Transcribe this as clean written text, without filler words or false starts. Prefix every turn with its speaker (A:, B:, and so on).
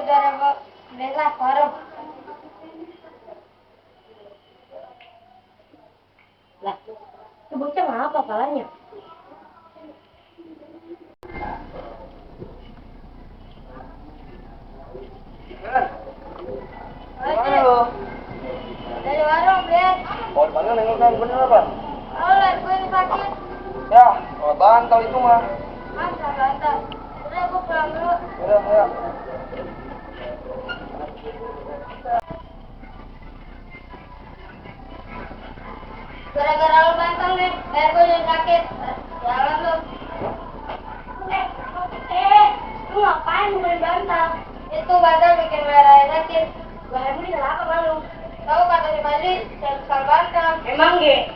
A: gara-gara bela korup. Lah, itu bocah ngapa palanya?
B: Halo.
A: Dari warung, Beb.
B: Oh, mana nengok yang bener apa?
A: Oleh, gue ini sakit.
B: Ya, kalau bantal itu mah.
A: Masa bantal. Udah, gue pulang dulu.
B: Udah, ya.
A: Gara-gara lu bantal nih, gue jadi sakit. Jalan lu. Lu ngapain main bantal? Itu bantal bikin merah sakit. Gue ini kenapa malu? Tahu kata si Fadli, saya suka bantal. Emang, Ge?